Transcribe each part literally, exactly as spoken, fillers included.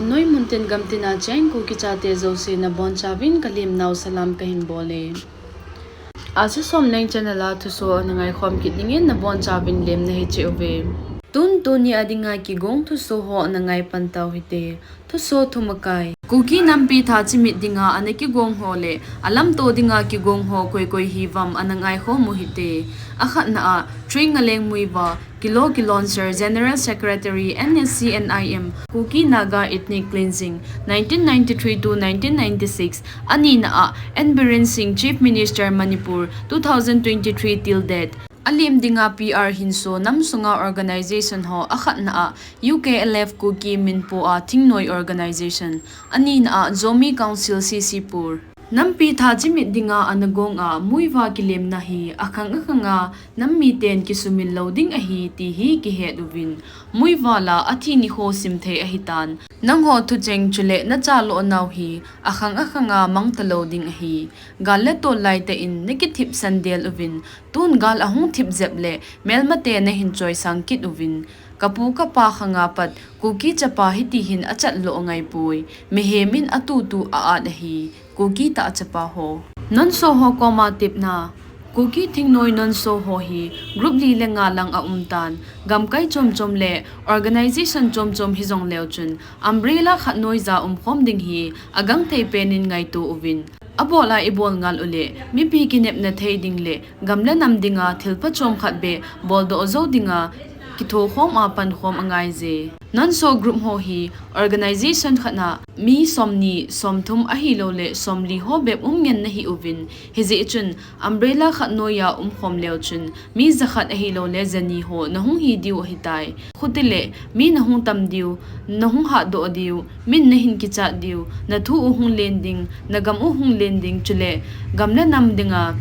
Noi muntin gamtina cheng Kuki chate jouse nabonchauvin kalemnau salam kahin bole. Asia Somleng channel a thuso ana ngaikhom kit dingin nabonchauvin lemna hiche uve. Tun tuni a dinga kigong thuso ho ana ngaipan tau hite. Thuso thumakai. Kuki nampi tha chimit dinga ana kigong ho le alamto dinga kigong ho koi koi hiuvam ana ngaikhom u hite. Akhatna a, Tringaleng Muivah, Kilo Kilonser, General Secretary, N S C N I M, Kuki Naga Ethnic Cleansing, nineteen ninety-three to nineteen ninety-six. Anina a, N Biren Singh, Chief Minister, Manipur, two thousand twenty-three till date. Alem dinga P R hinso nam sunga organization ho, akhatna a, U K L F Kuki Minpo a Thingnoi Organization, anina a, Zomi Council, C C Pur. Nampi tha chimit dinga ana gong a, Muivah kilemna hi akhang akhanga nam miten kisumil lou ding ahi ti hi kihet uvin. Muivah la athi nikho simthei ahitan. Nangho thucheng chule nachalo nau hi akhang akhanga mangta lou ding ahi. Gal le tol laitah in nakithip sandel uvin. Tun gal ahung thip jep le melmate nahin choisang kit uvin. Kapu kapa khanga pat Kuki chapa hiti hin achat lo angaipoi. Mihem in atutu a-at ahi. Kuki tah chapa ho. Nonso ho koma tepna. Kuki Thingnoi Nonso ho hi group li le nga lang aumtan. Gamkai chomchom le organization chomchom hijongleu chun umbrella khat noija umkhom ding hi agangthei pen in ngaito uvin. Abol a ibol ngal u le, mipi kinepna thei ding le, gam le nam dinga thilpha chomkhat beh boldoh jou dinga kithokhom a pankhom angaije. Nonso group ho hi organization khat na mi somni, somthum ahilou le, somli ho bep um ngen nahi uvin. Hijeh chun umbrella khat noija umkhom leu chun mi jakhat ahilou le jani ho nahung hi diu ahitai. Khuti le mi nahung tam diu, nahung hatdoh diu, min nahin kichat diu, nathu u hung len ding, nagam u hung len ding, chule gam le nam dinga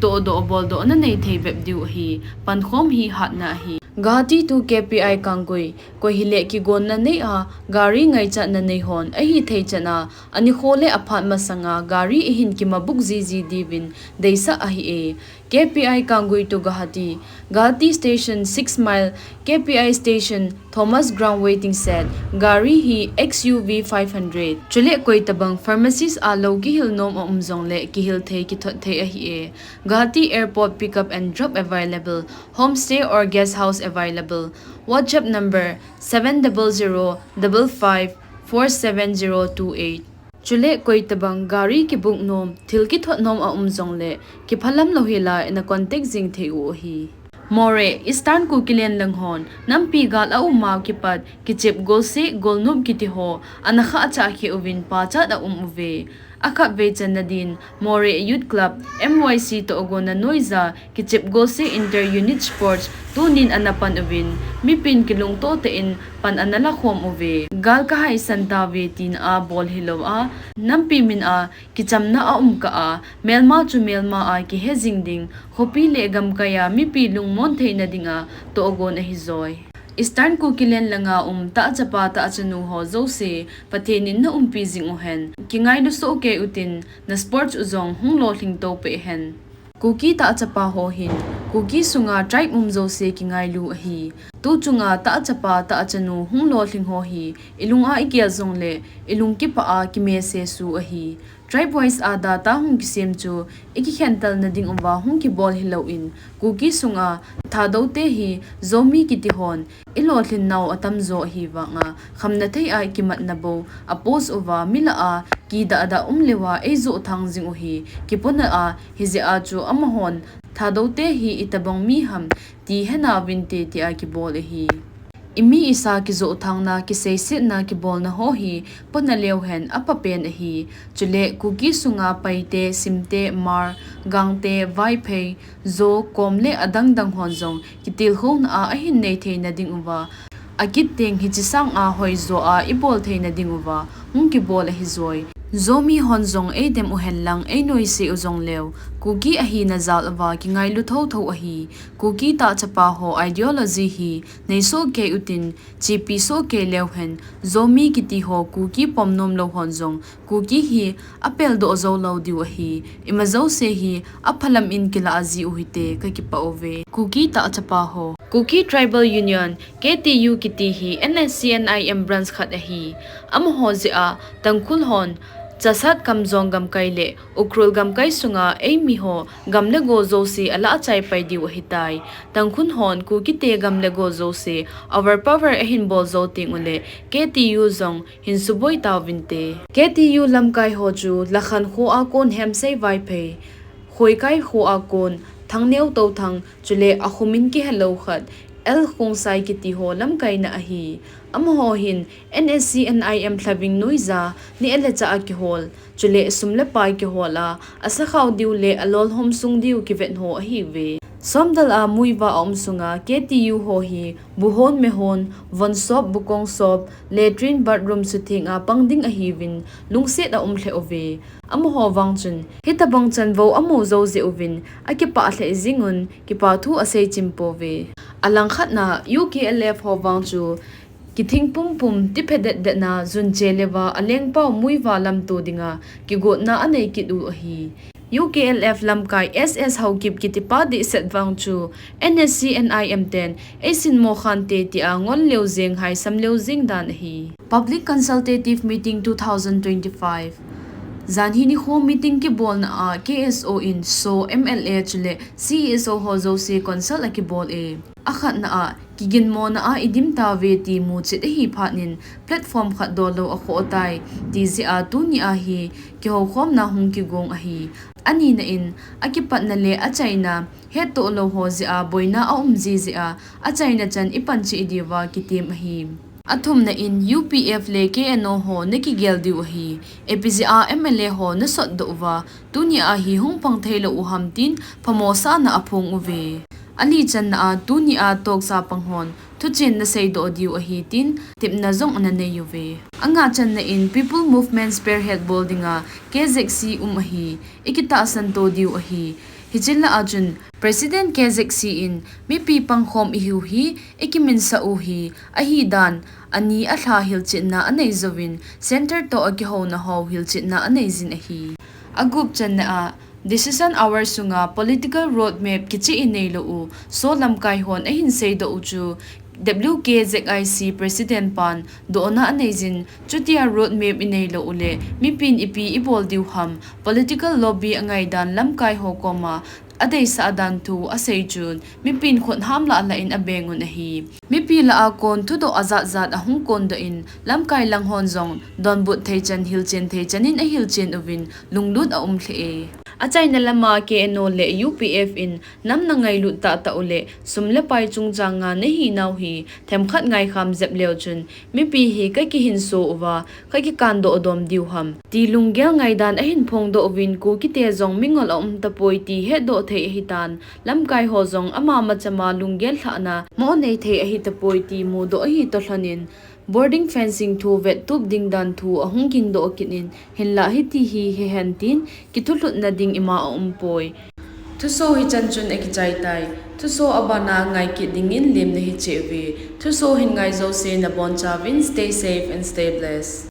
tohdoh boldoh nanei thei bep diu ahi. Pankhom hi hatna ahi. Guwahati to K P I Kangui, koi hile kigonna nei a, gari ngaichatna nei hon ahithei chan a, anikho le aphat masanga gari ihin kimabuk jiji diuvin deisah ahi e. K P I Kangui to Guwahati, Guwahati station six mile, K P I station Thomas Ground waiting shed, gari hi X U V five hundred. Chule koitabang pharmacies a lou kihil nom aum jongle kihil thei kithot thei ahi e. Guwahati airport pick up and drop available, homestay or guest house available. WhatsApp number seven double zero double five four seven zero two eight. Chule koitabang gari kibuk nom, thil kithot nom aum jongle, kiphalam lou hila ina contact jing thei u ahi. Moreh, Eastern Kukiland lang hon, nampi gal aum a kipat, kichep golseh, golnop kiti ho, ana khahcha khe uvin pachat aum uve. Akhatvei channa din, Moreh Youth Club, M Y C tohgon a noija, kichep golseh inter unit sports, tunin ana pan uvin, mipin kilungto tah in pan ana lakhom uve. Gal kahaisan tauve tina abol hilou a, nampi min a, kichamna aum kah a, melma chu melma a kihe jing ding, khopi le gamkai a mipi lungmon theina dinga tohgon ahi joi. Eastern Kukiland langa um tah chapa tah chanu ho jouse, Pathen in na umpi jing uhen. Kingailu soh kei utin, na sports u jong hung lolhing to peh hen. Kuki tah chapa ho hin, Kuki sunga tribe um jouse kingailu ahi. Tu chunga tah chapa tah chanu hung lolhing ho hi, ilung a igel jongle, ilung kipah a kimese su ahi. Tribe wise a data hung kisem chu, ikikhentel na ding uva hung kibol hilou in, Kuki sunga Thadou te hi Zomi kiti hon, ilolhin nau atamjo ahi vanga, khamna thei a ikimatna bou, apost uva, mi lah a, kidah dah um leuva, eijoh thang jing u hi, kipona a, hijeh a chu amahon, Thadou te hi itobang mi ham, ti hena vinte tia kibol ahi. Imi isa kijoh thangna, kiseisetna, kibolna ho hi, pona leu hen, apha pen ahi. Chule, Kuki sunga Paite, Simte, Hmar, Gangte, Vaiphei, Zo, Kom le adang dang hon jong, kitilkhouna a ahin nei theina ding uva. Akit teng hiche sang a hoijo a ibol theina ding uva. hung kibol ahi joi. Zomi hon jong eidem u hen lang, einoise u jong leu, Kuki ahina jal uva kingailu thotho ahi. Kuki tahchapa ho ideology hi neisoh kei utin, chepi soh kei leu hen, Zomi kiti ho Kuki pom nom lou hon jong, Kuki hi apel doh jou lou diu ahi. Ima jouse hi aphalam in kilah ji u hite, kakipah uve. Kuki tahchapa ho. Kuki Tribal Union, K T U kiti hi N S C N I M branch khat ahi. Amaho jeh a, Tangkhul hon, Chassad Kamjong gamkai le Ukhrul gamkai sunga eimi ho gam le go jouse alah chai pai diu ahitai. Tangkhul hon Kuki te gam le go jouse overpower ahin bol jou teng uleh K T U jong hin suboi tauvinte. K T U lamkai ho chu Lakhan kho a kon Hemsei Vaiphei, Khoikai kho a kon Thangneo Touthang, chule akhomin kihelou khat L Khongsai kiti ho lamkaina ahi. Amaho hin N S C N I M Lhaving noija neh le chah a kihol, chule sum le pai kihol a, asakhao diu le alolhom sung diu kivet ho ahiuve. Somdal a Muivah a um sunga K T U ho hi buhon mehon, von sop, bukong sop, latrine, bathroom sutheng a pang ding ahiuvin, lungset aum lheh uve. Amaho vang chun, hitobang chanvo amu jou jeh uvin, akipah lheh jing un, kipathu asei chim pouve. Alangkhat na U K L F ho vang chu, kithing pumpum, tiphe detdet na, jun che leuva, alengpau Muivah lamto dinga kigotna anei kit u ahi. U K L F lamkai S S Haokip kitipa dehset vang chu, N S C N I M ten eisin mo khante tia ngol leu jeng, haisam leu jeng dan ahi. Public Consultative Meeting two thousand twenty-five. Janhi nikho meeting kibolna a K S O in SoO, M L A chule C S O ho jouse consult akibol e. Akhatna a, kiginmona a idim tauve ti muchet ahi phat in platform khat dollou akhoh tai, ti jeh a tuni a hi kihoukhomna hung kigong ahi. Anina in, akipatna le achaina hettoh lou ho jeh a boina aum ji jeh a, achaina chan ipan cheh diuva kitem ahi. Athumna in U P F le K N O ho nakigel diu ahi. Ipi jeh a M L A ho nasot doh uva, tuni a hi hung pang theilou u ham tin phamosahna aphong uve. Ali channa a tuni a tokcha pang hon thuchen nasei doh diu ahi tin tepna jong ana nei uve. Anga channa in People Movement Spearhead bol dinga K Z C um ahi, ikitahsan to diu ahi. Hiche lah a chun President K Z C in mipi pangkhom ihiu hi, ikiminsah u hi, ahidan, ani alha hilchetna anei jouvin, Centre toh a kihouna ho hilchetna anei jin ahi. Agup channa a, Decision Hour sunga political road map kicheh inei lou u, SoO lamkai hon ahin seidoh u chu, W K Z I C President pan dohna anei jin, chutia road map inei lou uleh, mipin ipi ibol diu ham, political lobby angaidan lamkai ho koma, adeisah dan thu asei chun, mipin khut ham lah lah in abeng un ahi. Mipi lah a kon thudoh ajat jat ahung kondoh in, lamkai lang hon jong donbut thei chan, hilchen thei chan in ahilchen uvin, lunglut aum lheh e. Achaina lama K N O le U P F in nam nangailut tahtah uleh, sum le pai chungchanga nahinau hi themkhat ngaikham jep leu chun, mipi hi kakihinso uva, kakikandoh dom diu ham, ti lunggel ngaidan ahin phongdoh uvin, Kukite jong mingol aum tapoi ti hetdoh thei ahitan, lamkai ho jong ama machama lunggel lhahna mo nei thei ahi tapoi ti mudoh ahi toh lhon in, boarding fencing thu vettup ding dan thu ahung gingdoh kit in, hinlah hiti hi hihen tin, kithulhutna ding ima aumpoi. Thuso hichan chun akichai tai. Thuso abana ngai kit dingin lemna hicheh uve. Thuso hin ngai jouse nabonchauvin stay safe and stay blessed.